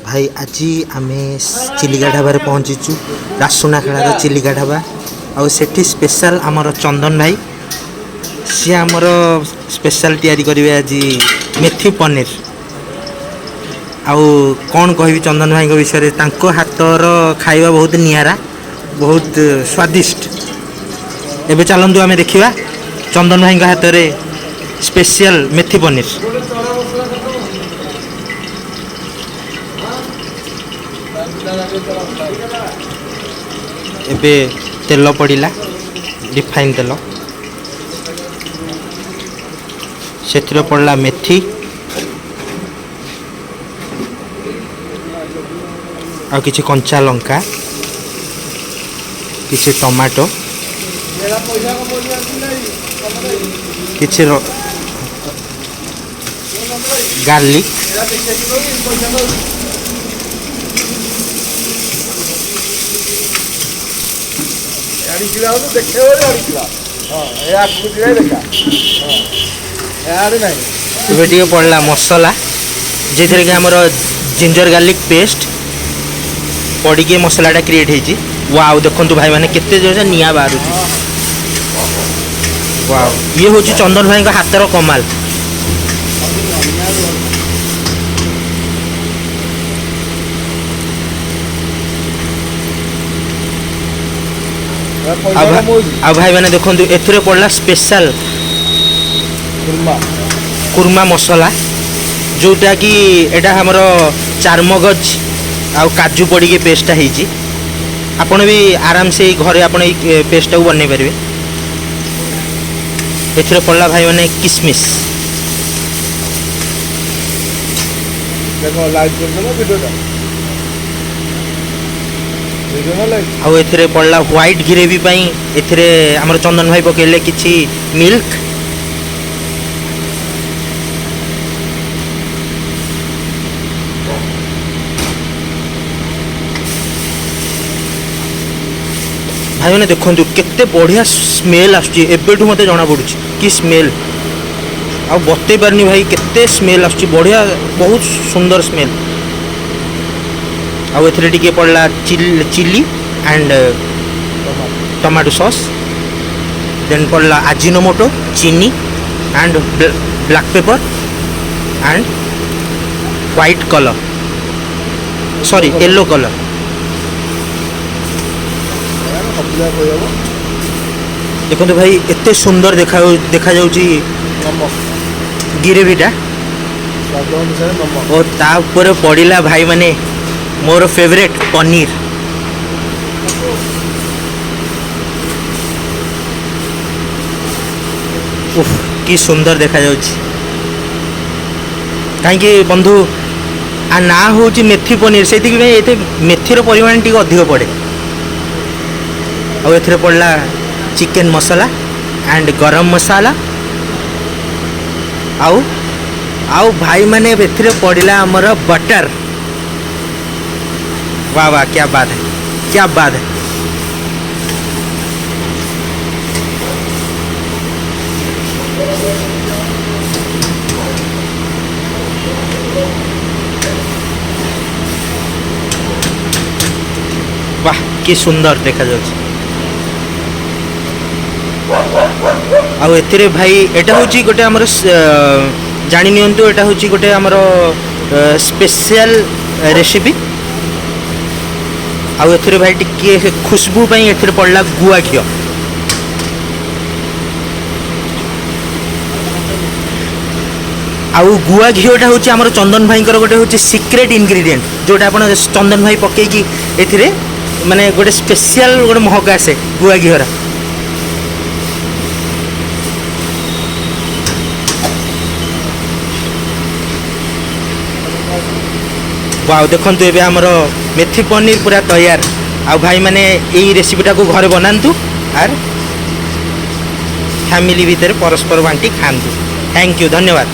ଭାଇ, ଆଜି ଆମେ ଚିଲିକା ଢାବାରେ ପହଞ୍ଚିଛୁ, ରାସୁନାଖେଳାର ଚିଲିକା ଢାବା। ଆଉ ସେଠି ସ୍ପେଶାଲ ଆମର ଚନ୍ଦନ ଭାଇ, ସିଏ ଆମର ସ୍ପେଶାଲ ତିଆରି କରିବେ ଆଜି ମେଥି ପନିର। ଆଉ କ'ଣ କହିବି ଚନ୍ଦନ ଭାଇଙ୍କ ବିଷୟରେ? ତାଙ୍କ ହାତର ଖାଇବା ବହୁତ ନିଆରା, ବହୁତ ସ୍ୱାଦିଷ୍ଟ। ଏବେ ଚାଲନ୍ତୁ ଆମେ ଦେଖିବା ଚନ୍ଦନ ଭାଇଙ୍କ ହାତରେ ସ୍ପେଶିଆଲ ମେଥି ପନିର। ଏବେ ତେଲ ପଡ଼ିଲା, ରିଫାଇନ୍ ତେଲ। ସେଥିରେ ପଡ଼ିଲା ମେଥି ଆଉ କିଛି କଞ୍ଚା ଲଙ୍କା, କିଛି ଟମାଟୋ, କିଛି ଗାର୍ଲିକ୍। ଆଣିଥିଲା ଦେଖେଇବ, ଆଣିଥିଲା। ହଁ, ଏ ଆଗକୁ ଦେଖା। ହଁ, ଏଆଡ଼େ ନାହିଁ। ଏବେ ଟିକେ ପଡ଼ିଲା ମସଲା, ଯେଉଁଥିରେ କି ଆମର ଜିଞ୍ଜର ଗାର୍ଲିକ୍ ପେଷ୍ଟ ପଡ଼ିକି ମସଲାଟା କ୍ରିଏଟ୍ ହେଇଛି। ୱାଓ, ଦେଖନ୍ତୁ ଭାଇମାନେ, କେତେ ଜୋରସେ ନିଆଁ ବାହାରୁଛି। ୱାଓ, ଇଏ ହେଉଛି ଚନ୍ଦନ ଭାଇଙ୍କ ହାତର କମାଲ। ଆଉ ଭାଇମାନେ ଦେଖନ୍ତୁ, ଏଥିରେ ପଡ଼ିଲା ସ୍ପେଶାଲ କୁର୍ମା ମସଲା, ଯେଉଁଟାକି ଏଇଟା ଆମର ଚାରମଗଜ ଆଉ କାଜୁ ପଡ଼ିକି ପେଷ୍ଟଟା ହେଇଛି। ଆପଣ ବି ଆରାମସେ ଏଇ ଘରେ ଆପଣ ଏଇ ପେଷ୍ଟଟାକୁ ବନେଇ ପାରିବେ। ଏଥିରେ ପଡ଼ିଲା ଭାଇମାନେ କିସମିସ୍। ଦେଖ, ଲାଇକ୍ କରିଦେଲ ଭିଡ଼ିଓଟା, ଭିଡ଼ିଓ ନା ଲାଇକ୍। ଆଉ ଏଥିରେ ପଡ଼ିଲା ହ୍ୱାଇଟ୍ ଗ୍ରେଭି ପାଇଁ ଏଥିରେ ଆମର ଚନ୍ଦନ ଭାଇ ପକେଇଲେ କିଛି ମିଲ୍କ। ଭାଇମାନେ ଦେଖନ୍ତୁ, କେତେ ବଢ଼ିଆ ସ୍ମେଲ୍ ଆସୁଛି। ଏବେଠୁ ମୋତେ ଜଣାପଡ଼ୁଛି କି ସ୍ମେଲ୍, ଆଉ ବତେଇ ପାରୁନି ଭାଇ କେତେ ସ୍ମେଲ୍ ଆସୁଛି। ବଢ଼ିଆ, ବହୁତ ସୁନ୍ଦର ସ୍ମେଲ୍। ଆଉ ଏଥିରେ ଟିକେ ପଡ଼ିଲା ଚିଲି ଆଣ୍ଡ ଟମାଟୋ ସସ୍। ଦେନ୍ ପଡ଼ିଲା ଆଜିନୋମୋଟୋ, ଚିନି and black pepper and white colour, sorry, yellow colour. ସବୁ କହିହେବ। ଦେଖନ୍ତୁ ଭାଇ, ଏତେ ସୁନ୍ଦର ଦେଖାଯାଉଛି ନମକ ଗ୍ରେଭିଟା। ସ୍ୱାଦ ଅନୁସାରେ ନମକ। ଓ ତା ଉପରେ ପଡ଼ିଲା ଭାଇମାନେ ମୋର ଫେଭରେଟ୍ ପନିର। ଉଫ୍, କି ସୁନ୍ଦର ଦେଖାଯାଉଛି! କାହିଁକି ବନ୍ଧୁ, ଆ ନାଁ ହେଉଛି ମେଥି ପନିର, ସେଇଥିପାଇଁ ଏତେ ମେଥିର ପରିମାଣ ଟିକେ ଅଧିକ ପଡ଼େ। ଆଉ ଏଥିରେ ପଡ଼ିଲା ଚିକେନ୍ ମସଲା ଆଣ୍ଡ ଗରମ ମସଲା। ଆଉ ଭାଇମାନେ, ଏଥିରେ ପଡ଼ିଲା ଆମର ବଟର। वाह वाह, क्या बात है, क्या बात है! ବାह, କି ସୁନ୍ଦର ଦେଖାଯାଉଛି! ଆଉ ଏଥିରେ ଭାଇ ଏଇଟା ହେଉଛି ଗୋଟେ ଆମର, ଜାଣି ନିଅନ୍ତୁ, ଏଇଟା ହେଉଛି ଗୋଟେ ଆମର ସ୍ପେଶିଆଲ ରେସିପି। ଆଉ ଏଥିରେ ଭାଇ ଟିକେ ଖୁସବୁ ପାଇଁ ଏଥିରେ ପଡ଼ିଲା ଗୁଆ ଘିଅ। ଆଉ ଗୁଆ ଘିଅଟା ହେଉଛି ଆମର ଚନ୍ଦନ ଭାଇଙ୍କର ଗୋଟେ ହେଉଛି ସିକ୍ରେଟ୍ ଇନଗ୍ରିଡ଼ିଏଣ୍ଟ, ଯେଉଁଟା ଆପଣ ଚନ୍ଦନ ଭାଇ ପକେଇକି ଏଥିରେ ମାନେ ଗୋଟେ ସ୍ପେଶିଆଲ ଗୋଟେ ମହକ ଆସେ ଗୁଆ ଘିଅର। ୱାଓ, ଦେଖନ୍ତୁ, ଏବେ ଆମର ମେଥି ପନିର ପୁରା ତୟାର। ଆଉ ଭାଇମାନେ, ଏଇ ରେସିପିଟାକୁ ଘରେ ବନାନ୍ତୁ ଆର୍ ଫ୍ୟାମିଲି ଭିତରେ ପରସ୍ପର ବାଣ୍ଟି ଖାଆନ୍ତୁ। Thank you, ଧନ୍ୟବାଦ।